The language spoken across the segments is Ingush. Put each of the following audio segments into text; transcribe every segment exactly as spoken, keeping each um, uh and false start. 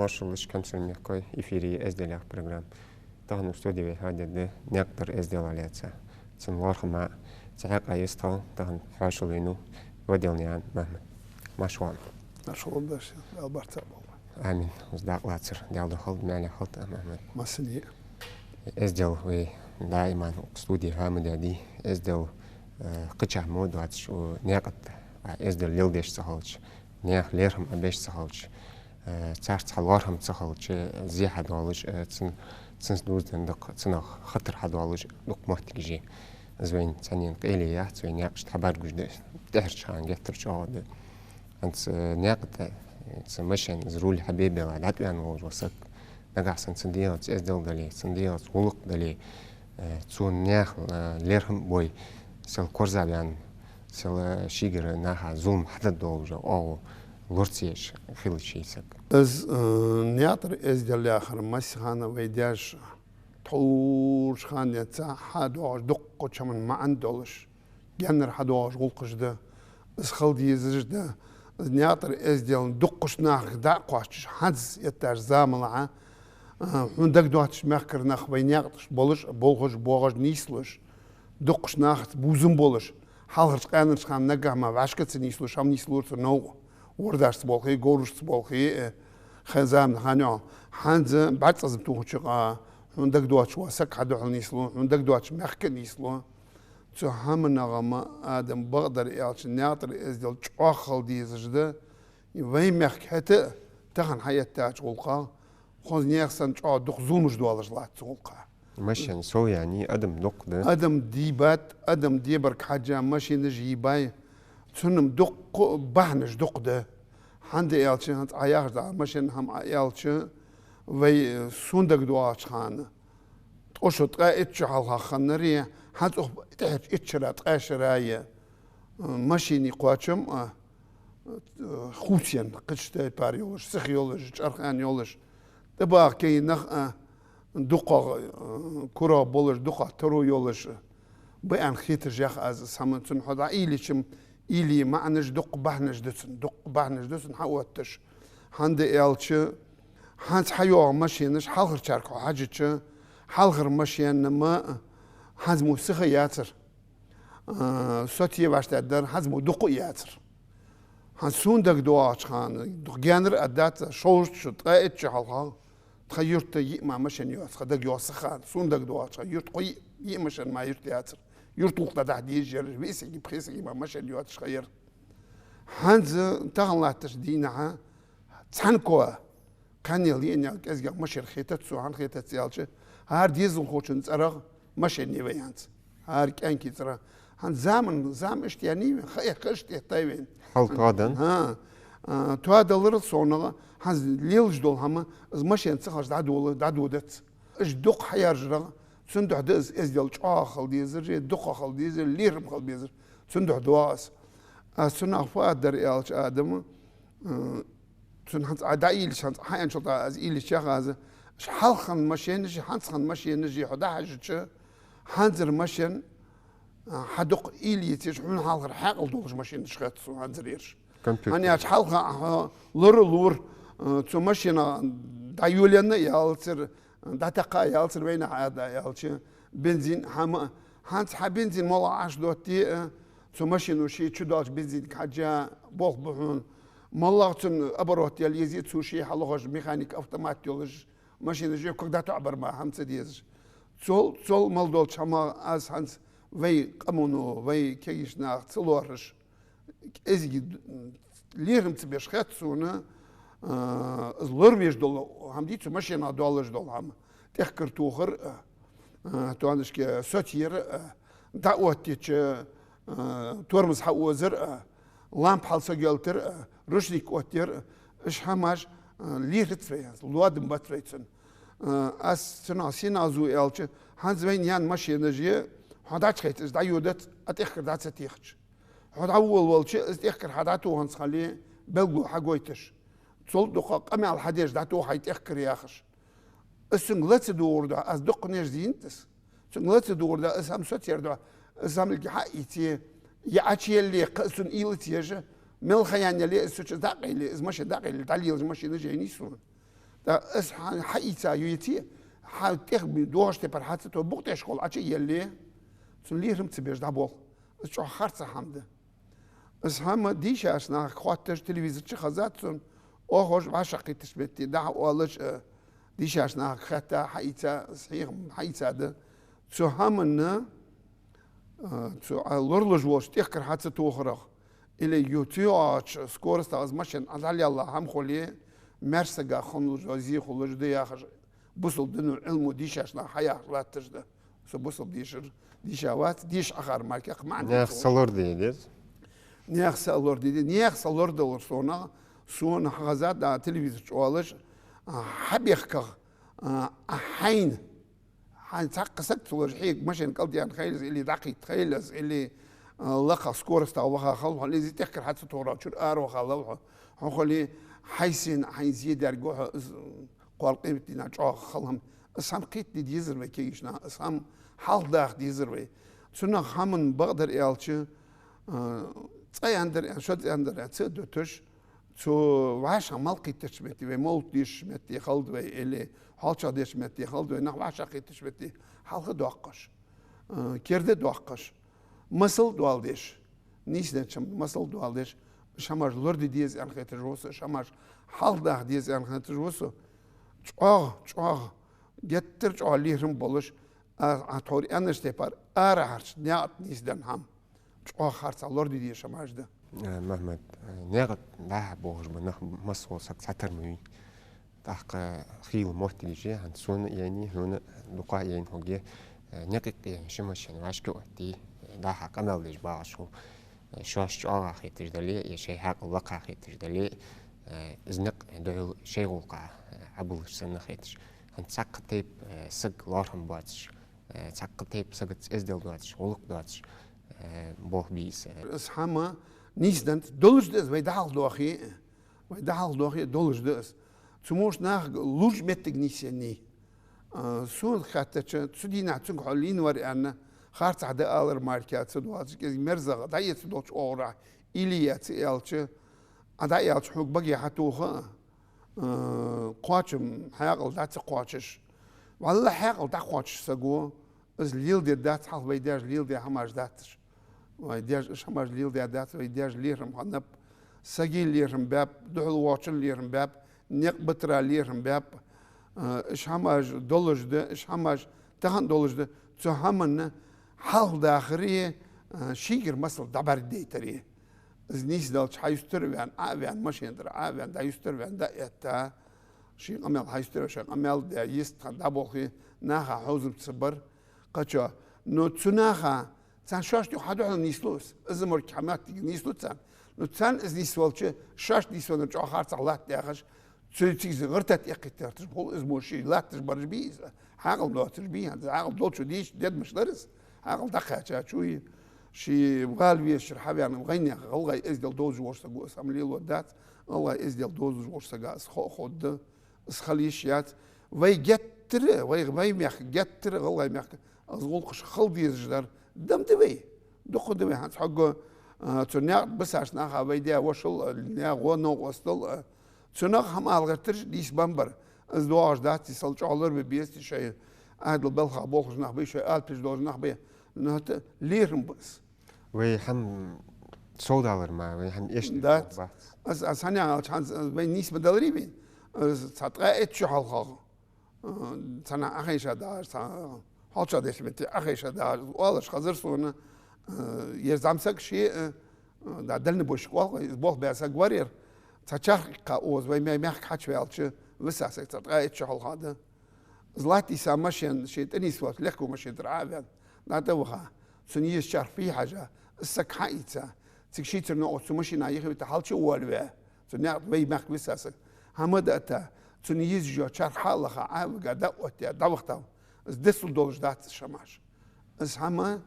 Маршал луш, Камсарт мехкахой, эфире «Эздел» яха программа. Тахан студе вай хьадергда наькъа тӀара эздел аьлча. Цун лоархӀам, цу хьакъехьа йистхила тахан хьоашалгӀа венав Ваделнаькъан Махьмад. Марша воагӀалва. Маршал да шо, Дала барт цхьа болба. Амин. Укхаза дакъа лацар Дала духьал, маьле хилда, Махьмад. Массане. Эздел вай даиман укх студе хьа ма даьдий. Эздел, э, кхычахьа мо доацаш, укх наькъа тӀа, а, эздел леладеш ца хилча, наьха лерхӀам Ӏобеш ца хилча, э, царца хьа лоархӀам ца хилча, зе хьадоалаш, э, цун, цунца дувзаденна дукха, цунах хатар хьадоалаш дукха моттигаш я. Из вайна цхьаннена къайле яц, вай наькъашта хьабаргагуш да, тӀехьарча хана геттара чӀоагӀа да. ХӀанз, э, наькъа тӀа, э, цу машен, из руль хьабе-, белла дӀатӀаваьнна волаш вола саг, нагахьа санна цун дегӀаца эздел дале, цун дегӀаца гӀулакх дале, э, цо наьха, э, лерхӀам бой, сел корзагӀваьнна, сел, э, шийгара наха зулам хьадергдолаш оагӀув лора ца еш хилча из саг. Из, э, наькъа тӀара эздел яхар массахана вай даьша тхьовра хана денз хьадоагӀаш, дуккхача хӀаман маӀан долаш, гаьнара хьадоагӀаш гӀулакхаш да. Из хила дезаш да. Из наькъа тӀара эздел дуккхача нахага дӀа а кхоачаш, хӀанз эттача замалахьа, а, хьона дагадоацаш мехкара нах вай наькъа тӀа болаш, болхаш, боагӀаш, нийслуш, дуккхача нахаца бувзам болаш, хьалхарча къаьнарча хана наггахьа мара вӀашкаца нийслуш, хӀама нийслора цар новкъа. Вордашца болхий, говрашца болхий, э, хӀанз заман хьанехьа. ХӀанз бӀарг цӀаза тохача юкъа, хьона дагадоацаш вола саг хьа духьал нийслу, хьона дагадоацаш мехка нийслу. Цу хӀаманах ма адам, бакъдар аьлча, наькъа тӀара эздел чӀоагӀа хила дезаш да. Вай мехка хӀаьта а тахан хьаэттача гӀулакхах, хӀанз наьха санна чӀоагӀа дукха зуламаш доалаш латт цу гӀулакха. Машен сов яьннай, адам дукха да. Адам дийбад, адам дебарга хьежжа машенаш йийбай. Цунна-м дукха бахьанаш дукха да. ХӀана да аьлча, хӀанз Ӏа яхаш да, машен хӀама Ӏа аьлча, вай, э, сона дагадоагӀача хана, ткъо шу, ткъаь итт шу хьалха хиннари, хӀанз укх тӀехьарча итт шера, ткъаь шера я, э, машенаш кхоачам, а, э, хувцаенна, кхыча тайпара йолаш, сиха йолаш, чӀархаьнна йолаш, тӀабаха кагий нах а, дукхагӀа, э, курагӀа болаш, дукхагӀа таро йолаш, ба аьнна хеташ я-кх аз из хӀама. Цунна хьо дӀаийлача-м, уйла е маӀанаш, дукха бахьанаш да цунна, дукха бахьанаш да цунна хьаотташ. ХӀана да аьлча, хӀанз хьайоагӀа машенаш хьалхарчарга хьо хьежача, хьалхара машен-м хӀанз мо сиха яцар. А, соцаве вӀаштӀехьадар хӀанз мо дукха а яцар. ХӀанз сона дагадоагӀача хана, дукха гаьнара а дац, шовзткъа шу, ткъаь итт шу хьалха, тха юрта йиъ мара машен йоаца ха дагайоагӀа са хана. Сона дагадоагӀача хана юрта кхо йиъ, йиъ машен мара юрта яцар. Юрта гӀулакх дӀадахьа дезаш яр, виъ саги, пхи саги мара машен йоацаш ха яр. ХӀанз тахан латтача дийнахьа цхьан коа кхаьннел, йиъннел кӀезигагӀа машен хетац сона, хӀана хетац аьлча, хӀара дезалхочун цӀерагӀа машен я вай хӀанз. ХӀара кӀаьнка цӀерагӀа. ХӀанз заман, зама иштта яьннай вайна, ха, ха иштта эттай вайна. Хьал тоадан? ХӀа. А, тоадаларал совнагӀа, хӀанз лелаш дола хӀама, из машен ца хилча дӀадола, дӀадодац. Уж дукха хьаяьржарагӀа, цудухьа да из эздел чӀоагӀа хила дезар, дукха хила дезар, лерхӀам хила безар. Цудухьа доагӀа из. Аз цунах фу аргдар аьлча, адам, а, цунна хӀанз Ӏа дӀаийлача, хӀанз хьааьнначул тӀехьа аз уйла йича, аз, уж хьалха хинна машенаши, хӀанз хинна машенаши хьо дӀахьежача, хӀанзара машен, а, хьа дукха уйла йицъеш, хьона хьалхара хьаькъал долаш машенаш хет сона хӀанзарераш. Компьютер. ХӀана аьлча хьалха хьо лора лора, а, цу машенах дӀайолаенна а ялацар, дӀатаккха а ялацар вайна хьа а да аьлча, бензин, хӀама. ХӀанз хьа бензин моллагӀа Ӏаш дотте а, цу машено ше чу доаллача бензинага хьежжа болх ба хьона. МоллагӀа цун оборот яла езий а, цо ше хьалохаш механик автомат йолаш, машенаш йоккхаг дӀатоӀабар мара хӀама ца дезаш. Цул, цул мел долча хӀамах аз хӀанз вай къамо, вай кагийча наха ца лоархӀаш, кӀезига лерхӀам ца беш хет сона, а, из лоравеш дола хӀама дий, цу машенах доаллаш дола хӀама. ТӀехкар тохар, а, а, тоанашка соцаяр, а, дӀаоттача, а, тормоз хьаозар, а, лампа хьалсагаьлтар, а, ручник оттаяр, а, уж хӀамаш, а, лерхӀац вай хӀанз, лоадам бац вай цунна. А, аз цунах сенах зув аьлча, хӀанз вайна яьнна машенаш я, хьо дӀачухайта, из дӀайодац, а тӀехкар дӀа ца техача. Хьо дӀаволавелча, из тӀехкар хьа дӀатоханза хиле, белгало хьагойташ. Цул дукха къамаьл хьадеш дӀатоха хьай тӀехкар яхаш. Из цунга ла ца дугӀар духьа, аз дуккханеш зийнад из. Цунга ла ца дугӀар духьа, из хӀама соцаяр духьа, из хӀамилга хьаийце, е Ӏочуелле, кхы а цунна уйла ца еш, мел ха яьнна яле, из цу чу дӀакъайле, из машен дӀакъайле, дӀалелаш машенаш яьннай сона. ТӀаккха из хьа-, хьаийца йоаций, хьа тӀех доагӀаш тайпара хьа ца то, букъ тӀехьашкахула Ӏочуелле, цун лерхӀам ца беш дӀаболх. Из чӀоагӀа харц хӀама да. Из хӀама дийшача нахага хоатташ, телевизор чу хезад сона, оаха уж вӀашагӀкхетача метте дӀа-хьа оалаш, э, дийшача нахага хаьтта, хьаийца, из хьехам хьаийца да. Цу хӀаманна, э, цу Ӏа лоралуш волча тӀехкар хьа ца тохарах, или ю-, цу йоагӀача скоростах из машен Ӏа дӀалелла хӀама хуле, маьрша сага хинна луш, зе хулаш да яхаш, бусалба дино, Ӏилмо дийшача наха хьаяхаш латташ да. Со бусалба дешар дийша вац, деша Ӏахар мара кхы маӀан наьха дийца са лораде деза. Наьха са лораде деза, наьха са лорадалар сона, сона хьахезад, а, телевизор чу оалаш, а, хьабехках, а, а, хьайна, хьайна цхьаккха саг ца луш, хьога машен кӀалтӀаенна хилар из, или дӀакхийтта хилар из, или, а, лакхагӀа скоростах ваха хилва хьо, или зе тӀехкар хьа ца тохарах чура араваха лелва хьо. Хьо хуле, хьай сина, хьайна зе дергда хьо, из кхоалагӀа къематдийнахьа чӀоагӀа хала хӀама. Из хӀама кхетаде дезар вай, кагийча наха, из хӀама хьалхадаха дезар вай. Цунах хӀаман бакъдар аьлча, а, цкъа аьннадар аьнна, шозза аьннадар аьнна ца а дуташ, цу вӀашагӀ мел кхийттача метте, вай мовлат дешача метте хилда вай, или хьоалчагӀ дешача метте хилда вай, нах вӀашагӀкхийттача метте хьалха доаккхаш, а, керда доаккхаш, масал доаладеш, нийсденнача хӀаман масал доаладеш, уж хӀамаш лораде деза аьнна хеташ ва со, уж хӀамаш хьалхадаха деза аьнна хеташ ва со. ЧӀоагӀа, чӀоагӀа, геттара чӀоагӀа лерхӀам болаш, а, а тхьовра аьннача тайпара арахьарча наькъа тӀа нийсденна хӀама чӀоагӀа харцахьа лораде дезаш хӀамаш да. Э, Мухьмад, э, наькъа тӀа дӀа-хьа бохаш ба нах, массавола саг цхьатарра ма вий. ТӀаккха хийла моттигаш я, хӀанз сона а яьннай, хьона а дукха а яьннай хьога, э, наькъа тӀа яьнна ши машен вӀашка оттае, э, дӀа-хьа къамаьл деш багӀаш хул, э, шоаш чӀоагӀа хеташ дале, е шоай хьаькъал лакха хеташ дале, э, из никъ духьал шоай гӀулакха, э, Ӏобуллаш санна хеташ. ХӀанз цхьаккха тайпа, э, саг лоархӀам боацаш, э, цхьаккха тайпа сагаца эздел доацаш, гӀулакх доацаш, э, болх бий из. Из хӀама нийсденна долаш да из, вай дӀахьалхадоахе, вай дӀахьалхадоахе долаш да из. Цу мо нахага луш моттиг нийсъеннай. А, сона хаьттача, цу дийнахьа цунга хьо лийнна вар аьнна, харцахьа да алар мара кхы ца доацаш, кӀезига мерзагӀа дӀаэца долча оагӀорахьа, или яц аьлча, Ӏа дӀааьлча хьога баге хьатоха, а, кхоачам хьаькъал дӀа ца кхоачаш. ВаллахӀи, хьаькъал дӀакхоачаш саго, из леладер дац, хьалха вай даьша леладаь хӀамаш дац уж. Вай даьша уж хӀамаш леладаь дац, вай даьша лерхӀам хиннаб, сага лерхӀам баьб, духьалвоагӀачоа лерхӀам баьб, никъ битара лерхӀам баьб. Э, уж хӀамаш долаш да, уж хӀамаш тахан долаш да, цу хӀаманна хьалхадахари, э, шийгара масал дӀабӀаргадайтари. Из нийсделча хьаюстара ваьнна, Ӏо а ваьнна, машен тӀара Ӏо а ваьнна, дӀаюстара ваьнна, дӀа а этта, ший къамаьл хьаюстара, ший къамаьл даь, йист хинна дӀаболхе, наха хьовзам ца бар, кхычо. Но цу наха, царна шоашта юха хьадухьал нийслу из. Из морг хьаматтиг нийслу царна. Но царна из нийсвелча, шоашта нийсвеннар чӀоагӀа харцахьа латт яхаш, цу цига гӀертат эккхийтта гӀерташ хул из мо ший латташ бараш бий из. Хьаькъал доацаш бий, хӀанз хьаькъал долчо дийша дедмаш лар из. Хьаькъал дӀакхаьчачо ший вала везачара хьаваьнна вайнаьха гӀалгӀай эздел довзаш волча саго из хӀама лело дац, гӀалгӀай эздел довзаш волча сага из хо-, ховргда, из хила йиш яц. Вай геттара, вай, вай мехка геттара, гӀалгӀай мехка, из гӀулакхаш хила дезаш дар. Дам да вай. Дукха да вай хӀанз хьогга, а, цу наькъа тӀа бисача наха вай даь-вошал а, наьха гӀо-новкъостал а, цунах хӀама ала гӀертараш нийса бамбар. Из доагӀаш дац, из сел чӀоагӀа лорабе беза, шоай Ӏаьдала балха болхаш нах ба, шоай алапаш долаш нах ба. Но хӀаьта лерхӀам ба из. Вай хӀама совдалар ма, вай хӀама эшаш дац. Аз, аз хьанна аьлча, хӀанз вай нийса ма даларий вайна. Аз цхьа ткъаь итт шу хьалха, э, цхьаннахьа Ӏохайша дагӀаш, цхьа хьоалчагӀ деча метте Ӏохайша дагӀаш, оалаш хазар сона, э, ер зӀамсаг ше, э, да, дальнобойщик оал вай, из болх баь саг вар ер. Цхьа чарх иккха оза, вай ме-, мехка хьачуваьлча, виса саг цхьа ткъаь итт шу хьалха да. Из латта йиса машен, ше тӀанийсвелча, легковой машен тӀара Ӏо а ваьнна, дӀатӀаваха. Цунна еза чарх пхьий хьажа, из саг хьаийца. Цига шийцара новкъост цу машина юхавита хьалчу а воалаваь. Цу наькъа тӀа вай мехка виса саг. ХӀама а даьта, цунна езаш йола чарх хьа а лаха, Ӏо а вига, дӀа а оттаяь, дӀавахийтав. Из дицлуш долаш дац уж хӀамаш. Из хӀама,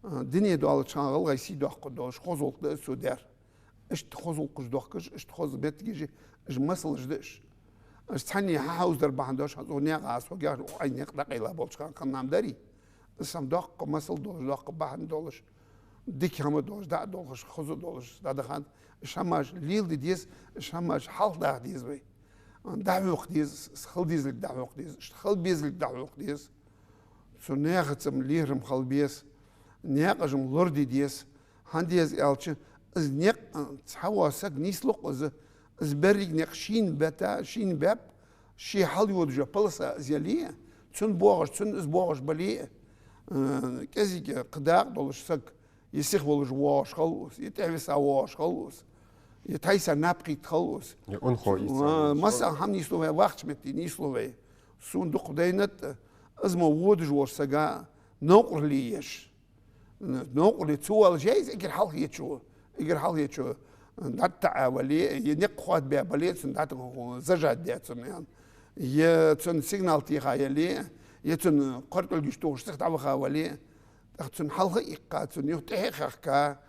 а, дуне доаллача хана гӀалгӀай сий доаккхаргдолаш, хоза гӀулакх да из цо даьр. Иштта хоза гӀулакхаш доахкаш, иштта хоза моттигаш, уж масалаш да уж. Уж цхьанне хьахьовзадар бахьан долаш, хӀанз укх наькъа аз хьога яхаш, укх Ӏайха никъ дӀакъайла болча хана хинна хӀама дарий? Из хӀама доккха масал долаш, доккха бахьан долаш, дика хӀама долаш, дӀа а долхаш, хоза а долаш, дӀадахад. Уж хӀамаш леладе деза, уж хӀамаш хьалхадаха деза вай. дӀахьокха деза, из хила дезалга дӀахьокха деза, иштта хила безалга дӀахьокха деза. Цу наьхаца-м лерхӀам хила беза, наькъаш-м лораде деза. ХӀана деза аьлча, из никъ, цхьавола саг нийслу-кх из, из беррига никъ шийна бетта, шийна баьб, ше хьалйодача полоса из яле а, цунна боагӀаш, цунна из боагӀаш бале а, э, кӀезига кхы дакъа долаш саг, е сиха волаш воагӀаш хилва из, е тӀехьависа воагӀаш хилва из, е тхьайса наб кхийтта хилва из. Е унахо ийца А, воагӀаш масала хилва. Хьама нийслу вай, вахача метте нийслу вай. Сона дукха дайнад, из мо водаш волча сага новкъарле еш. Новкъарле ца воалаш я из эггара хьалхечо, эггара хьалхечо дӀатӀатаӀа вале, е никъ хоадабаь бале, цунна дӀатӀа зажать даь цунна, е цунна сигнал теха яле, е цунна кхоркӀалгаш тохаш сиха дӀаваха вале, тӀаккха цунна хьалха а иккха, цунна юха тӀехьа а хехка,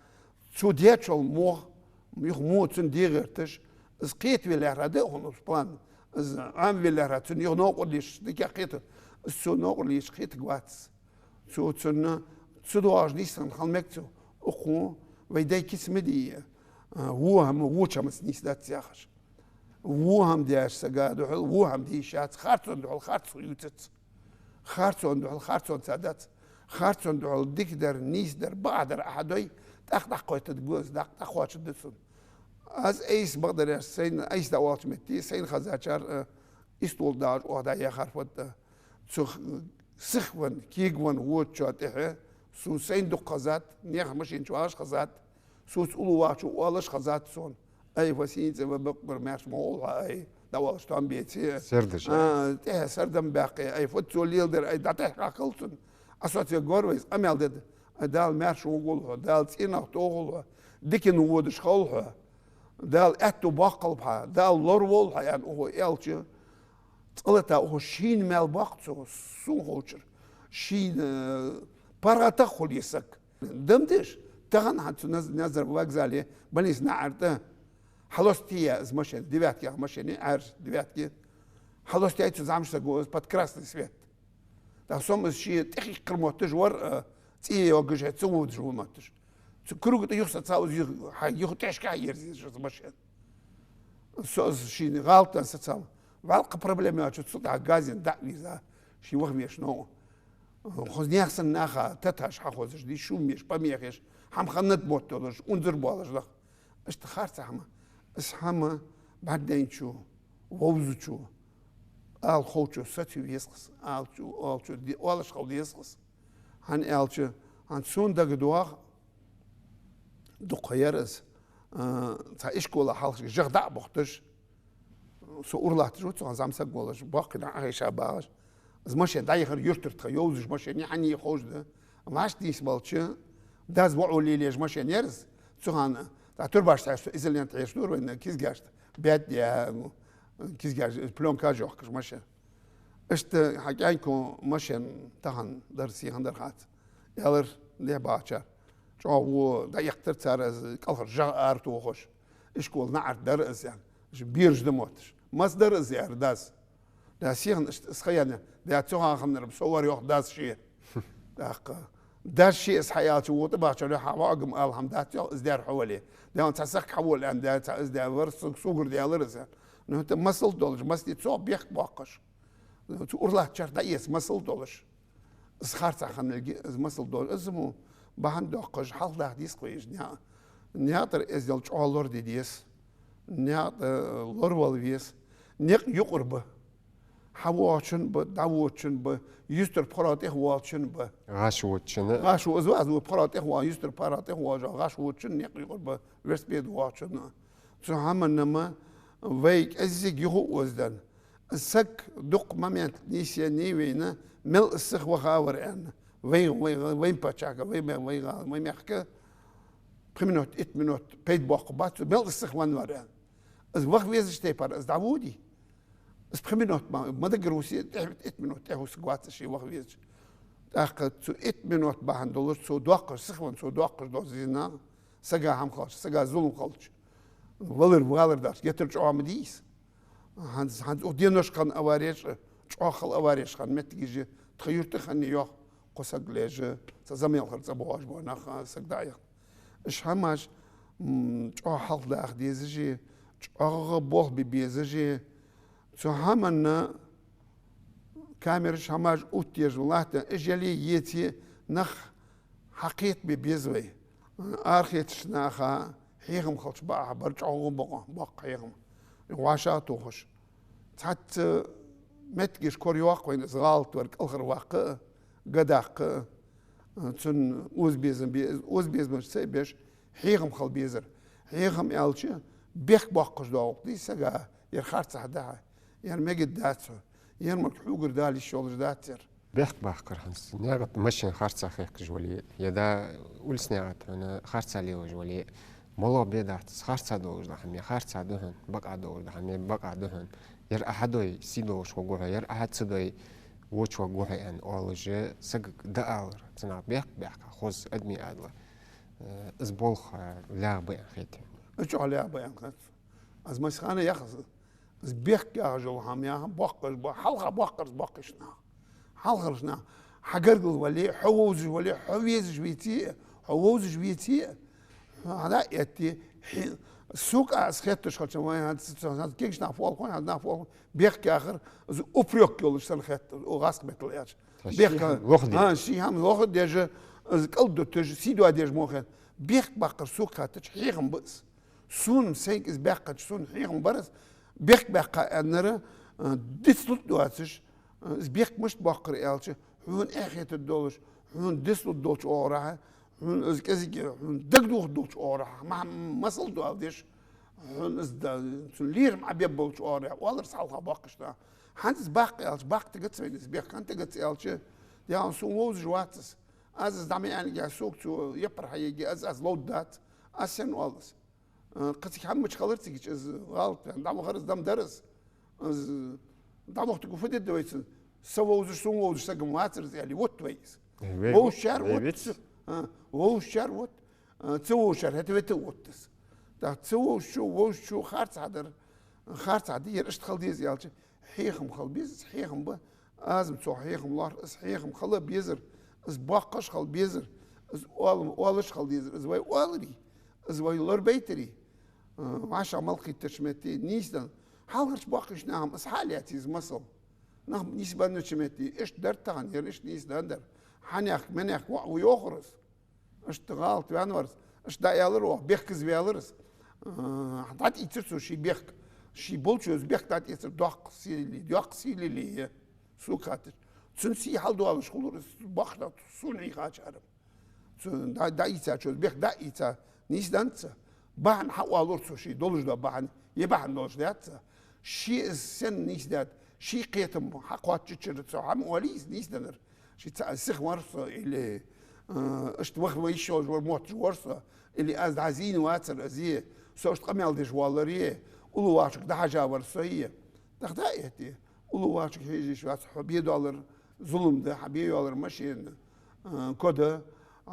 цо дечул мох, юха мо цунна де гӀерташ, из кхетаве лаьрхӀа да хьона из план, из Ӏамаве лаьрхӀа, цунна юха новкъарле еш дикагӀа кхетар, из цо новкъарле еш кхетаргвац. Цо цунна ца доагӀаш нийсденна хила мег цо. Укхо вай дай кица ма дий, а, во хӀама воча хӀамаца нийсдац яхаш. Во хӀама деш сага духьал во хӀама де йиш яц, харцонна духьал харцо ювцац. Харцонна духьал харцонца дац. Харцонна духьал дикадар, нийсдар, бакъдар Ӏа хьадой, тӀаккха дӀакхойтаргва из, дӀакх-, дӀакхоачаргда цунна. Аз айса бакъдар аьлча, сайна айса дӀаоалача метте, сайна хезачар, а, истола дагӀаш оаха дӀаяхар фуд, а, цу х-, сихвенна, кегавенна водачоа тӀехьа, сона сайна дукха хезад, наьха машен чу вагӀаш хезад, соца уллув вахачо оалаш хезад сона. Ай, фу сий цӀа ва бакъбар маьрша ма гӀолла хьо, ай, дӀаоалаш том беце. Сердаш, а, тӀехьа сардам баьккхе, ай, фуд цо леладер, ай, дӀатӀехьа хьакхал цунна. Ӏа соцаве гор вайца, къамаьл де да. Ай, Дала маьрша вугӀал хьо, Дала цӀенах тохал хьо, диканна водаш хилва хьо, Дала аьттув боаккхалба хьа, Дала лораволва хьо, аьнна, укхо аьлча, цкъа-латта укхо шийна маьл боаккх цо, сона ховчар, шийна, э, паргӀатагӀа хул из саг. Дам деш, тахан хӀанз цу Наз-, Назаров вокзале, больница наӀара тӀа, хьалост тӀа я из машен, девятках машен я, Ӏаьржа девятки. Хьалост тӀа я цу зӀамига саго из под красный свет. ТӀаккха со-м из ше тӀехьа иккхар мотташ вар, а, цӀе йоагаш, хӀаьта ца водаш ва мотташ. Цу круга тӀа юха сацав из, юха, хьа-, юха тӀехьашка ерзаеш из машен. Со из шийна гӀалатан сацав. ВӀалла кхы проблема йоацача цу тӀа газен дӀа а вийрза, ше ваха везаш новкъа. Хоза наьха санна наха таташ хьахозаш, дий, шум еш, помехаш, хӀама ханнад мотт долаш, унзара боалаш нах. Иштта харца хӀама. Из хӀама бӀаргадайначо, вовзачо, ала ховчо соцаве веза-кх из, алачо, оалачо де-, оалаш хила деза-кх из. ХӀана аьлча, хӀанз сона дагадоагӀа, дукха ха яр из, а, цхьа ишкола хьалхашка жагӀа дӀа а бохийташ, со ура латташ ва, цу хана зӀамсаг волаш, боккхий нах Ӏохайша багӀаш. Из машен дӀаяхар юртара тха йовзаш машен я, хьан я ховш да. ВӀашта нийсбелча, дас воӀо лелаеш машен яр из. Цу хана, тӀа турбаш тхьаьш, изолента хьеш дора вайна кизгашта, баьд я, кизгаш, плёнка йохкаш машен. Иштта хьа кӀаьнко машен тахан дар, сихан дар хац. Аьлар дехьа бахачар. ЧӀоагӀа во дӀаэттар цар из, кӀалхара жагӀа ара тохаш. Ишкола наӀарга дар из, аьнна. Уж бераш да мотташ. Мас дар из, аьлар дас. Да сихан иштта из ха яьнна. Да цу хана хиннар-м со вар, йоах дас ше. ТӀаккха дас ше из хьааьлча, во тӀабахачар, йоах, хьа воӀага-м ала хӀама дац, йоах, из даьр хьо вале. Да цхьа саг хьавола, аьнна, да цхьа из да вар, саг сугар даьлар из, аьнна. Ну, хӀаьта масал долаш, масти цо бехк боаккхаш. Цу ура латтачар дӀаэца масал долаш. Из харцахьа хинналга из масал долаш. Из мо бахьан доаккхаш, хьалха даха деза-кх вай уж. Наькъ-, наькъа тӀара эздел чӀоагӀа лораде деза. Наькъа тӀа лоравала веза. Никъ юкъара ба. ХьавоагӀачун ба, дӀаводачун ба, юстара пхьора тӀехвоалачун ба. ГӀаш водачун. ГӀаш во-, из ва, из во пхьора тӀехвоал-, юстара пхьора тӀехвоалаш, гӀаш водачун никъ юкъара ба, велосипеда воагӀачун. Цу хӀаманна-м вай кӀеззига юха а озденна. Саг дукха момент нийсъеннай вайна, мел из сиха ваха вар аьнна. Вай, вай, вай, вай паччахьага, вай ме-, вай гӀала, вай мехка пхи минот, итт минот пайда боаккхаргбац цо, мел из сиха венна вар аьнна. Из ваха везача тайпара из дӀаводий? Из пхи минот ма, ма даггара вусий, тӀехьа итт минот тӀехьа вусаргвац из ше ваха везача. ТӀаккха цу итт минот бахьан долаш цо доаккхаш, сихвенна цо доаккхаш дола зина, сага хӀама хилча, сага зулам хилча, валар, валар дац, геттара чӀоагӀа ма дий из. ХӀанз, хӀанз укх деношка хинна авареш, чӀоагӀа хала авареш хинна моттигаш я, тха юрта хиннай, йоах, кхо саг лежа, цхьа замелхара цӀабоагӀаш бола нах, саг дӀаяхна. Уж хӀамаш, м, чӀоагӀа хьалхадаха дезаш я, чӀоагӀа болх бе безаш я, Цу хӀаманна камераш хӀамаш оттаеш латта, эш яле еце нах хьакхетабе беза вай. Арахеташ наха хьехам хилча бакъахьа бар чӀоагӀа бокъо, боккха хьехам. ВӀашагӀтохаш. Цхьацца меттигаш кора йоаккх вайна, из гӀалат вар кӀалхарваккха а, гадаккха а, цун озабезам бе-, озабезамаш ца беш, хьехам хила безар. Хьехам аьлча, бехк боаккхаш доагӀа-кх дий сага, ер харцахьа дахьа, ер мегаргдац хьона, ер мара хьогара дала йиш йолаш дац ер. Бехк баккхар хӀанз, наькъа тӀа машен харцахьа хехкаш вале, е да улица наькъа тӀа хьона харцахьа лелаш вале, моллагӀа бе дац из, харцахьа долаш да хӀама, харцахьа да хьона, бакъахьа долаш да хӀама, бакъахьа да хьона. Ер Ӏа хьадой, сий долаш хургва хьо, ер Ӏа хьа ца дой, воча хургва хьо аьнна оалаш, сагага дӀаалар, цу наха бехк баьккха, хоза адамий адала. Э, из болх, э, лаьгӀа ба аьнна хет. Из чӀоагӀа лаьгӀа ба аьнна хет. Аз массе хана яхац, из бехк яхаш йола хӀама яха, боккхаш ба, хьалха боккхараш боккхийча наха. Хьалхарча наха. Хьа гаргара вале, хьо вовзаш вале, хьо везаш веце, хьо вовзаш веце, хьо хьадӀаэтте, хьи-, сога аз хетташ хилча, вай хьан ц-, ц-, ц-, кегийча наха фу оал хой, хьан наха фу оал хой, бехк яхар, из упрёк йолаш санна хет, о, гӀазкхий меттала аьлча. Бехк, шийна лоха де. А, ший хӀама лоха деш, из кӀалдуташ, сий доадеш мо хет. Бехк баккхар сога хаьттача хьехам ба из. Сона сайга из баьккхача, сона хьехам бар из. Бехк баьккха аьннар, а, дицлургдоацаш, а, из бехк мишта боаккхар аьлча, хьона эхь хетаргдолаш, хьона дицлургдолча оагӀорахьа, хьона из кӀезига, хьона дагадохаргдолча оагӀорахьа, ма-, масал доаладеш, хьона из да-, цун лерхӀам Ӏобергболча оагӀорахьа, оалар из хьалха боккхийча наха. ХӀанз из баккха аьлча, баккха тигац вайна из бехк, хӀана тигац аьлча, дӀахо сона вовзаш вац из. Аз из дӀа ма аьннагӀа, сога цо яппар хьаергья, аз, аз ловргдац. Аз сенна оал из? Э, кхы цига хӀама мича хилар цига, из гӀалат ваьнна дӀавахар из, дам дар из. Из дӀавахийтаргва фу дергда вай цунна? Са вовзаш, сона вовзаш саг-м вацар из, аьле, вотт вай из. Вовзачар вотт. А, вовзачар вотт. А, ца вовзачар хӀета вета вотт из. ТӀаккха ца вовзачо, вовзачо харцахьа дар, харцахьа дар, ер иштта хила деза аьлча, хьехам хила беза, из хьехам ба. Аз-м цох хьехам лоархӀ, из хьехам хила безар, из боккхаш хила безар, из оал-, оалаш хила дезар, из вай оаларе, из вай лорабайтаре. А, вӀашагӀ мел кхийттача метте нийсденна. Хьалхарча боккхийча наха-м из хьа а лаьце из масал. Нах нийсбеннача метте, иштта дар тахан, ер иштта нийсденна дар. Хьанехк, менехк воӀ ва йоахар из. Иштта гӀалат ваьнна вар из, иштта дӀааьлар оаха, бехказа ваьлар из. Э, дӀатӀаийцар цо ший бехк. Ший болчо из бехк дӀатӀаэцар доккха сийле, доккха сийле я, сога хаьттача. Цун сий хьалдоалаш хулар из, боккхийча наха, сона хьийхачар-м. Цо дӀа-, дӀаийцачо из бехк дӀаийца, нийсденнад из. Бахьан хьаоалар цо ший долаш дола бахьан, е бахьан долаш дац из. Ше из сенна нийсдаьд, ший кхетам хьакхоачачара цо хӀама оалий из нийсденнар. Ший цхьа сиха вар со, или, э, иштта ваха ма йиш йолаш вар, мотташ вар со, или аз дӀа зийна вацар аз, е, со иштта къамаьл деш воаллар, е, уллув вахачунга дӀахьажа вар со, е. ТӀаккха дӀаэтте, уллув вахачунга хьежа йиш вац, хьо бе доаллар зулам да, хьа бе йоаллар машен, э, ко да, э,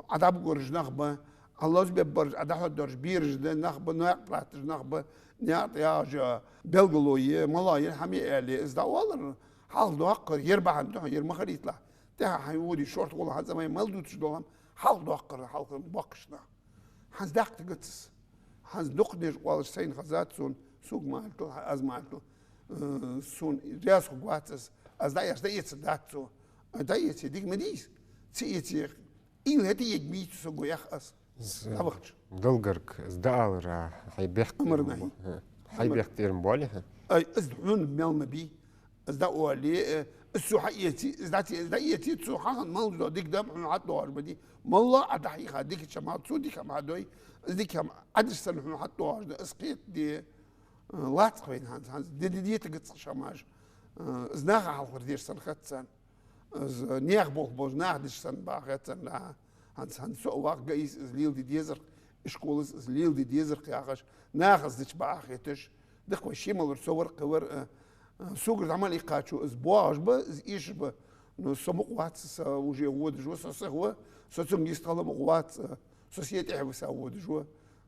Ӏа дӀабугараш нах ба, Ӏа лозабергбараш, Ӏа дӀахьоргдараш бераш да, нах ба, наькъа тӀа латташ нах ба, наькъа тӀа яхаш, э, белгало я, мала я, хӀама я аьле, из дӀаоалар, хьалхадоаккхар, ер бахьан да хьона, ер ма хилийталахь. ТӀехьа хьайна воде шортта гӀолла хӀанз а вай мел дувцаш дола хӀама хьалхадоаккхар хьалха боккхийча наха. ХӀанз даккха тигац из. ХӀанз дукханеш оалаш сайна хезад сона, сога ма аллал, аз ма аллал, э, сона раьза хургвац из. Аз дӀаэцар, дӀаэцаргдац цо. Ай, дӀаэце, дика ма дий из. Ца эце, уйла хӀета ергья ма йий цо, сога ях аз. З-, дӀавахача. Галгарг, из дӀаалар, хьай бехк тӀера ма бо-, хьай бехк тӀера ма боалий хьа? Ай, из хьона мел ма бий. Из дӀаоале, э, из цо хьаэце, из дӀа-, из дӀаэце, цо хьахинна мел дола дика да-м хьона хьатӀадоагӀаш ма дий. Моллагӏа Ӏа дӀахьийха дикача хӀамах, цо дика хӀама хьадой, из дика хӀама Ӏа деш санна хьона хьатӀадоагӀаш да, из кхетаде, э, лаьцах вайна хӀанз, хӀанз де-, де-, де тигац цхьа хӀамаш. Э, из наха хьалхара деш санна хет царна. Из наьха болх болаш наха деш санна бакъахьа хет царна. ХӀанз, хӀанз со а вах, га из, из леладе дезар-кх, ишколас из леладе дезар-кх яхаш, наха из дича бакъахьа хеташ. Дика вай, ше малар, со вар, кхы вар, э, э, согара дӀа мел иккхачо из боагӀаш ба, из эшаш ба. Но со мукъа вац, со уже водаш ва, со сиха ва, со цунга йистхила мукъа вац, э, со се тӀехьа виса водаш ва,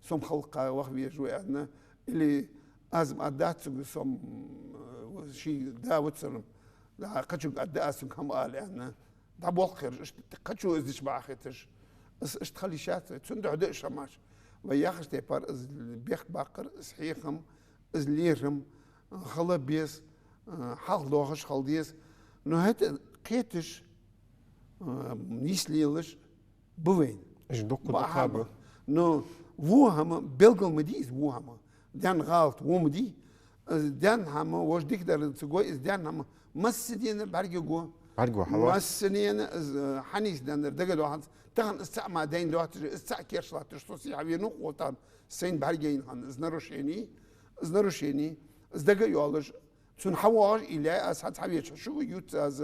со-м халкъа ваха везаш ва аьнна. Или аз-м аргдац цунга, со-м, э, ший да ва цунна. Да, кхычунга аргда аз цунга хӀама ала аьнна. ДӀаболх ераш, иштта кхычо из дича бакъахьа хеташ. Из иштта хила йиш яц вай. Цудухьа да уж хӀамаш. Вай яхача тайпара из бехк баккхар, из хьехам, из лерхӀам хила беза. а, хьалха доахаш хила деза. Но хӀаьта кхеташ, а, нийслелаш ба вайна. Уж дукха ба дукха хӀама ба. Но во хӀама белгал ма дий из, во хӀама. Даьнна гӀалат во ма дий. Из даьнна хӀама, вож дикадар ца гой, из даьнна хӀама массанена бӀарга го. БӀарга го, хьалаш. Массанена из, а, хьанийсденнар дага доаханца. Тахан из цаӀ ма дайна доацаш, из цаӀ керш латташ, со сий хьавенав хьо тахан. Сайна бӀаргайна хӀама, из нарушени, из нарушени, из дага йолаш, цун хьавоагӀаш, или аз хьа ца хьавеча, шуга юц аз.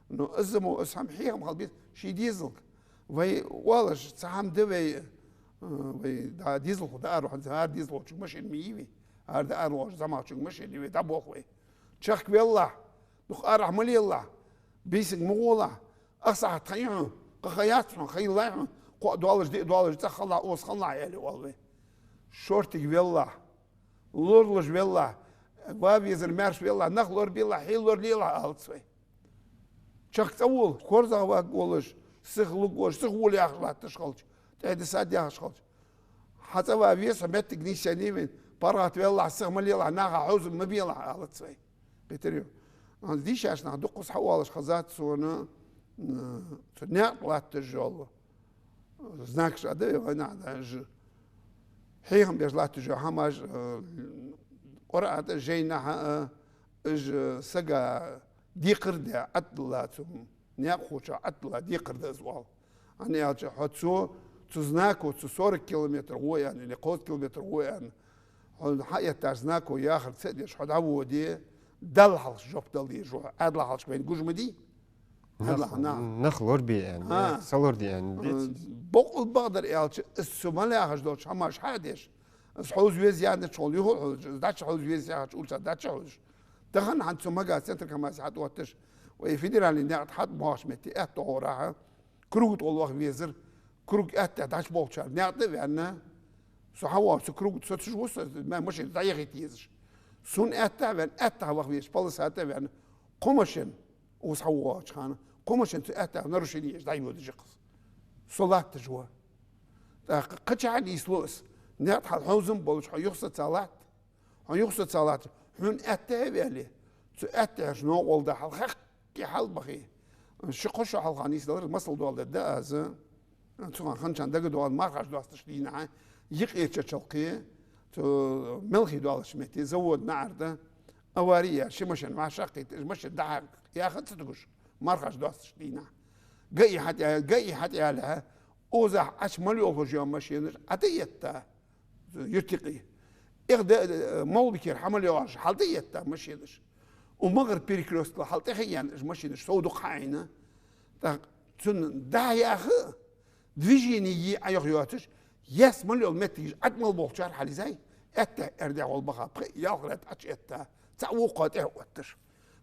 Но из мо, из хӀама хьехам хила беза, ший дезалга. Вай оалаш, цхьа хӀама да вай, э, вай да, дезалхо да ара хьан, ара дезалхочунга машен ма йий вай. Ара да ара лош, замахчунга машен йий вай, дӀаболх вай. Чехка веллахь, дукха арахьа ма лелахь, бийсанга ма гӀолахь, ах сахьат хьай хьона, кхы ха яц хьона, ха йиллай хьона, кхоъ доаллаш, диъ доаллаш, цӀагӀа хилалахь, оза хилалахь, аьле оал вай. Шортига веллахь, лоралуш веллахь, ва везар маьрша веллахь, нах лорабелахь, хье лоралелахь, алац вай. Чехка цӀавола, корзагӀваргволаш, сиха лургволаш, сиха вола яхаш латташ хилча, тӀехьа дисад яхаш хилча. Хьа цӀава веза, хьа моттиг нийсъеннай вайна, паргӀата веллахь, сиха ма лелахь, наха хьовзам ма белахь, алац вай. Кхетарий? Анз дийшача наха дуккхаза хьаоалаш хезад сона, м, цу наькъа тӀа латташ йола знакаш а да вай, вайнаьха даже. Хьехам беш латташ йола хӀамаш, э, Къуръана тӀа, жайнаха, э, уж сага декхар да, Ӏатталла цу наькъахочоа Ӏатталла декхар да из оал. ХӀана аьлча, хьо цу, цу знако, цу сорок километр гӀо аьнна, или кховзткъа километр гӀо аьнна, хьо хьаэттача знако яхар ца деш, хьо дӀаводе, Далла хьалхашка жоп дала дезаш ва хьо. Ӏаьдала хьалхашка вайна гуш ма дий. Ӏаьдала нах, нах, нах лорабе аьнна, са лораде аьнна, боккъал бакъдар аьлча, из цу мел яхаш долча хӀамаш хьадеш, из хьовза веза яьннача хьол юхал хьовзаш, из дӀачу хьовза веза яхача улица дӀачу хьовзаш. Тахан хӀанз цу Магасе центр КамАЗе хьатӀаотташ, вай федеральни наькъа тӀа хьатӀабоагӀача метте аьтта гӀорахьа, круга тӀа гӀолла ваха везар, круг аьттехьа дӀачуболхачар наькъа тӀа а ваьнна, со хьавоагӀача круга тӀа соцаш ва со, ма-, машен дӀаяхийта езаш. Сона аьттехьа ваьнна, аьттехьа ваха везаш, полоса тӀа ваьнна, кхо машен, укхаза хьавоагӀача хана, кхо машен цу аьттехьа нарушени еш дӀайодаш я-кх из. Со латташ ва. ТӀаккха кхычахьа нийслу из. Наькъа тӀа хьал хьовзам болаш хьо юхасоцалахь, хьо юхасоцалахь, хьона аьттехьа а ваьле, цу аьттехьарча новкъа гӀолла да хьал хьакхе хьалбахе. Ши-кхо шу хьалха нийсделар, масал доаладергда аз. Цу хана ханчан дагадоагӀа мархаш доасташ дийнахьа, Йикъерча Чалкхе, цу Мелхий доаллача метте, завода наӀарга, авари яь, ши машен вӀашагӀкхийтта, уж машен дӀа-хьа яха ца тугаш, мархаш доасташ дийнахьа. ГАИ хьатӀаяьлча, ГАИ хьатӀаяьлча, озахьа Ӏочу мел йолхаш йола машенаш ӀотӀаетта юрта юкъе. Эхь да, э, МагӀалбикера хьа мел йоагӀараш хьалтӀаетта машенаш. Укх МагӀар перекрёсткал хьалтӀехьаяьнна уж машенаш сов дукха хьаайна. ТӀаккха цунна дӀа-хьа яха, движени е Ӏайоха йоацаш, яьсса мел йола моттигаш ӀотӀа мел болхачар хьалйизай, аьттехьа-аьрдехьа гӀолла баха, пхиъ-ялх ряд ӀочуэттӀа, цаӀ вокхо тӀехьа отташ.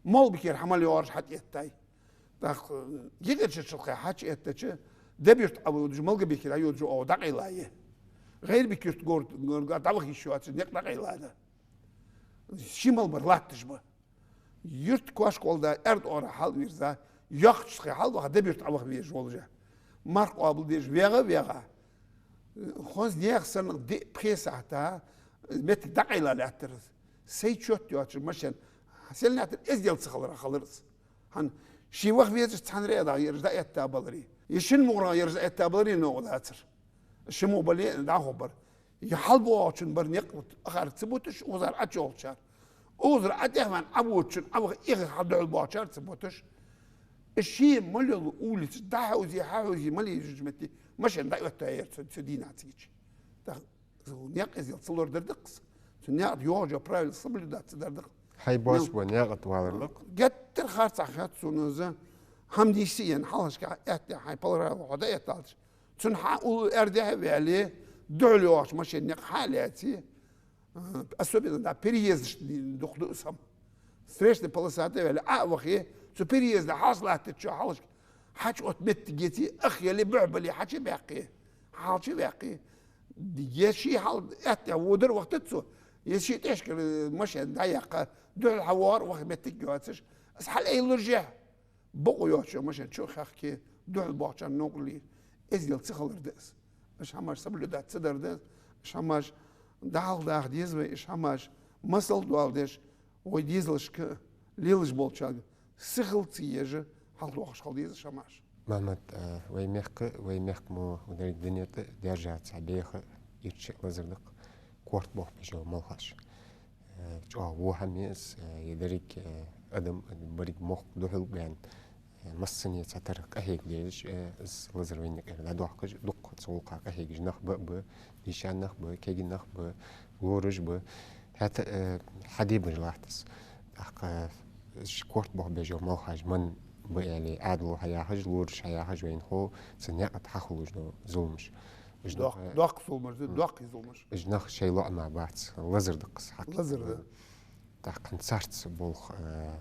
МагӀалбикера хьа мел йоагӀараш хьатӀаеттай. ТӀаккха Йикъерча Чалкхе хьачуэттача, Дебюрт Ӏаводаш, Малгобекера Ӏайодаш оаха дӀакъайлае. ГӀайрбик-Юрт гор-, гор-, гор-, дӀаваха йиш йоацаш никъ дӀакъайлаьда. Ши мел бар латташ ба. Юрта кошка гӀолла да, аьрда оагӀорахьа хьалвийрза, Йоккхача Схе хьалваха, Дебюрт Ӏаваха везаш волаш. Марха къоабал деш вегӀа а вегӀа, хӀанз нехан санна диъ, пхи сахьата моттиг дӀакъайлалаьттар из. Сай чот йоацаш машен, селнахьтар эздел ца хиларах хилар из. ХӀана, ше ваха везаш цхьан рядах ераш дӀаэтта баларе, е шин мугӀарах ераш дӀаэтта баларе новкъа дацар. Ши мугӀ бале дӀахо бар. Е хьалбоагӀачун бар никъ, ахар ца буташ, укхазара Ӏочуйолхачар. Укхазара ӀотӀехваьнна Ӏаводачун Ӏаваха эхар хьадухьал боагӀачар ца буташ. Из ше мел йола улица дӀахьовзе, хьахьовзе, мел езача метте машен дӀаоттаяьяр цу, цу дийнахьа цига. ТӀаккха наькъа эздел ца лорадар да-кх из. Цу наькъа тӀа йоагӀаш йола правила соблюдать ца дар да-кх. Хьай боацаш бола наькъа тӀа валар да-кх. Геттара харцахьа хет сона из, хӀама нийсъенна, хьалхашка аьттехьа хьай полоса хьо дӀаэтталаш. Цун хьа уллув аьрдехьа а ваьле, духьал йоагӀача машен никъ хьа а лаьце, особенно, да, переездаш духьал да из хӀама. Встречни полоса тӀа а ваьле, Ӏо а вахе, цу переезда хьалха латтачоа хьалхашка хьачуотта моттиг еце, ах яле, бухь бале, хьачу а баьккхе, хьалчу а ваьккхе. Е ше хьал аьттехьа водар вахийтац цо, е ше тӀехьашкара машен дӀаяьккха, духьал хьавоагӀар ваха моттиг йоацаш, из хьалъайлуржехь, бокъо йоацача машен чу а хехке, духьал боагӀачарна новкъарле, эздел ца хилар да из. Уж хӀамаш соблюдать ца дар да из. Уж хӀамаш дӀахьалха даха деза вай, уж хӀамаш масал доаладеш, вай дезалашка лелаш болчарга сихал ца еш, хьалхадоахаш хила деза шамаш. Мухьаммад, э, вай мехка, вай мехка мо деррига дунен тӀа даьржа цхьа беха ирча лазар да-кх корта болх беш йола малхаш. Э, чӀоагӀа во хӀама я из, э, е деррига, э, адам, беррига мохк духьал баьнна, э, массане цхьатарра къахьега дезаш, э, из лазар вайна юкъера дӀадоаккхаш, дукха цу гӀулакха къахьегаш нах ба а ба, дийша нах ба, кегий нах ба, лораш ба. ХӀаьта, э, хьадебаш латтас. ТӀаккха, э, корта болх беш йола малхаш ман ба аьле, Ӏаьдало хьаяхаш, лораш хьаяхаш вайна хов, цу наькъа тӀа хьахулаш дола зуламаш. Уж нах, доккха, э, доккха зуламаш да, м, доккхий зуламаш. Уж нах шоай лоӀама бац, лазар да-кх из хьакъ. Лазар да. ТӀаккха царца болх, э,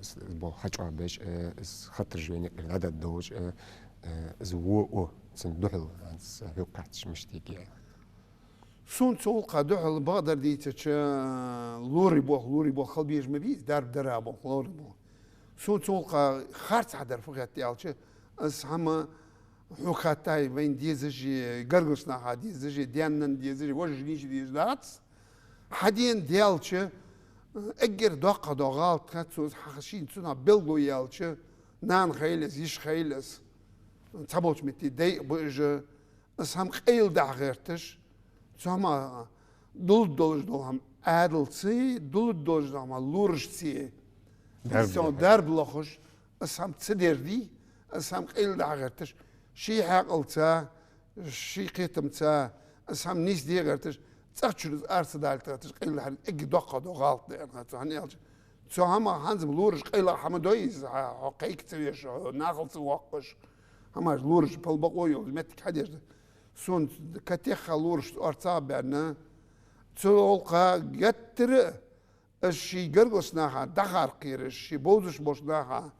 с-, болх хьачӀоагӀбеш, э, из хатараш вайна юкъера дӀадоаддеш, э, э, из во, о, цунна духьал хӀанз хьога кхаьчача мишта йиге. Сона цу гӀулакха духьал бакъдар дийцача, лорий болх, лорий болх хила безаш ма бий из, дарба дара болх, лорий болх. Сона цу гӀулакха харц хьадар фу хет аьлча, из хӀама хьога хаттача вайна дезаш а, гаргарча наха дезаш а, даьна-нанна дезаш а, вожаш-йишас дезаш дац. Хьадена даьлча, эггара доккха дола гӀалат хет сона из, хьа шийна цунах белгало яьлча, нана хилийта, йиша хилийта, цхьаболча метте дай а ба уж, из хӀама къайладахьа гӀерташ, цу хӀамах дулларгдолаш дола хӀама Ӏаьдалца, дулларгдолаш дола хӀама лорашца, дарба, цунна дарба лохаш, из хӀама ца дергдий, из хӀама къайладахьа гӀерташ, ший хьаькъалца, ший кхетамца, из хӀама нийсде гӀерташ, цӀагӀа чура из ара ца далийта гӀерташ, къайладахьар эггара доккха дола гӀалат да аьнна хет сона, хӀана аьлча, цу хӀамах хӀанз-м лораш къайлагӀа хӀама да из, хьо, хьо кхайка ца веш, хьо нахал ца воаккхаш, хӀамаш лораш пал бакъо йолаш моттиг хьадеш да. Сона катеха лорашца орцагӀа баьнна, цу гӀулакха геттара а из ший гаргарча наха дӀахар кхераш, ший бовзаш болча наха,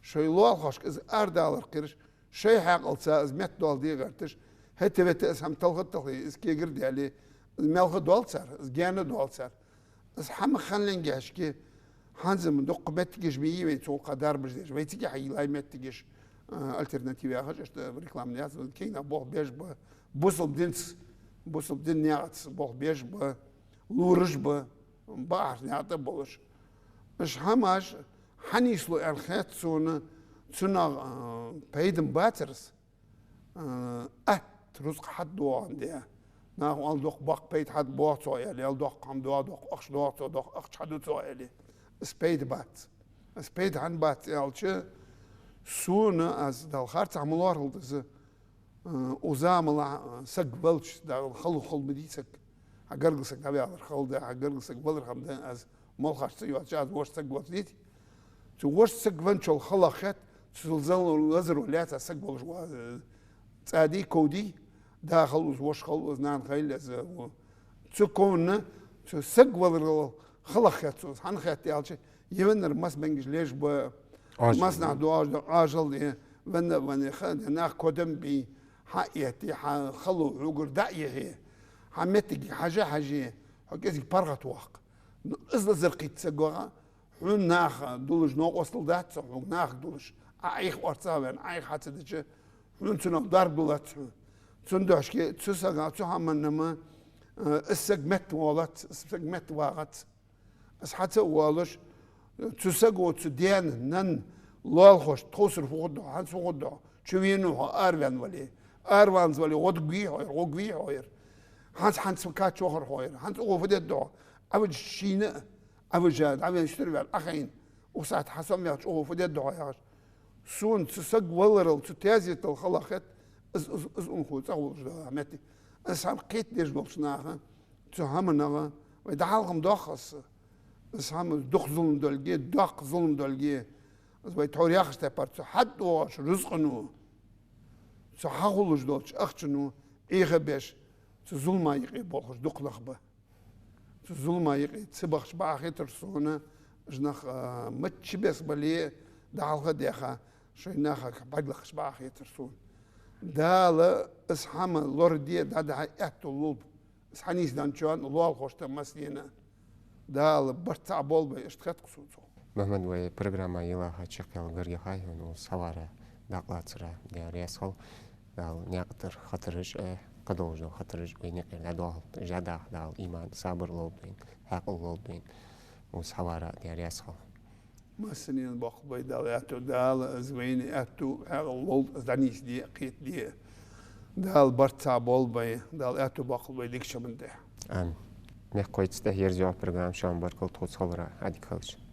шоай лоалахошка из арадалар кхераш, шоай хьаькъалца из меттадоаладе гӀерташ, хӀета-вета из хӀама талха а талхе, из кегар а даьле, из маьлха а доал цар, из гаьна а доал цар. Из хӀама хиннилга хьежача, хӀанз-м дукха моттигаш ма йий вай цу гӀулакха дарбаш деш. Вай цига хьайийллай моттигаш, а, альтернатива яхаш, иштта реклама яц, кегий нах болх беш ба, бусалба динца, бусалба дина наькъаца болх беш ба, лораш ба, бакъахьарча наькъа тӀа болаш. Уж хӀамаш хьанийслу аьнна хет сона, цунах, а, пайда-м бацар из. А, атта рузкъа хьатӀадоагӀандаь. Наха оал дукха боккха пайда хьатӀабоагӀа цо аьле, аьл доккха хӀама доагӀа, доккха ахча доагӀа цо, доккха ахча хьаду цо аьле. Из пайда бац. Из пайда хӀана бац аьлча, сона из Далла харцахьа ма лоархӀалда из, а, укх замалахь, а, саг валча, Дала хало хала ма дий саг. Хьа гаргара саг дӀаваьлар хала да, хьа гаргара саг валар хӀама да, из молхаш ца йоацаш, из воша саг валча дийти. Цу воша саг венначул хала хет, цу зал-, лазаро лаьца саг волаш ва, цӀа дий, ков дий, да хала ва из, воша хала ва из, нана хилийта из, во. Цу ковна, цу саг валарал хала хет цунна из. ХӀана хет аьлча, е веннар масса бенгаш леш ба, Ӏоажал. Массанахьа доагӀаш да Ӏоажал, е венна а венна, ха-, нах кодам бий, хьаэтте, хьа хало хьогара дӀа а яхье, хьа моттиге хьажа а хьаже, хьо кӀезига паргӀатвоаккх. Ну, из лазар кхийтта саг вагӀа, хьона наха дуллаш новкъостал дац цо, хьога нахага дуллаш. Ӏа Ӏайха орцагӀа ваьнна, Ӏайха хьа ца дича, хьона цунах дарба дуллац хьона. Цудухьа цу сага, цу хӀаманна-м, э, из саг меттавоалац, из саг меттавагӀац. Из хьа ца а воалаш, цу саго цу даьна, нанна, лоалахошта тховсара фу хургда хьо, хӀанз фу хургда хьо, чу венав хьо, араваьнна вале. Араваьнна вале, гӀо дагавий хьо ер, гӀо гуий хьо ер. ХӀанз, хӀанз кхача вахар хьо ер, хӀанз укхо фу дергда хьо. Ӏовижа шийна а, Ӏовижа, дӀавена шура ваьнна, Ӏохайна, укх сахьате хьа сомаваьлча укхо фу дергда хьо яхаш. Сона цу саг валарал, цу тезетал хала хет, из, из, из унахо цӀагӀа волаш дола моттиг. Из хӀама кхетадеш долча наха, цу хӀаманах вай дӀахьалха-м доах из. Из хӀама дукха зулам долга, доккха зулам долга. Из вай тхьовра яхача тайпара цу хьатӀадоагӀача рузкъано, цу хьахулаш долча ахчано Ӏеха а беш, цу зулама юкъе болхаш дукха нах ба. Цу зулама юкъе ца бахача бакъахьа хетар сона, уж нах, а, мичча беса бале а, дӀахьалха а даьха, шоай нахага бӀарг лакхача бакъахьа хетар сона. Дала из хӀама лораде а, дӀадахьа а аьттув лулба из хьанийсденначоа а, лоалахошта а, массанена а. Дала барт цхьа болба, иштта хет-кх сона цох. Мухьаммад, вай программа йилла чакхъяла гаргга хьайна, укхаза хьавара, дакъа лацара Даьла раьза хилва. Дала наькъа тӀара хатараш, э, кхыдолаш дола хатараш вайна юкъера дӀадоахалда, жа даха Дала иман, сабар лолда вайна, хьаькъал лолда вайна. Укхаза хьавара Даьла раьза хилва. Массанена боаккхалба вай Дала аьттув, Дала из вайна аьттув, хьаькъал ловш из дӀанийсде, кхетаде. Дала барт цхьа болба вай, Дала аьттув боаккхалба вай дикача хӀаман тӀа. Амин. Мехкахой, цу тӀа ерзаю программа, шоана баркал тхоца хиларах, Ӏадика хилда шун.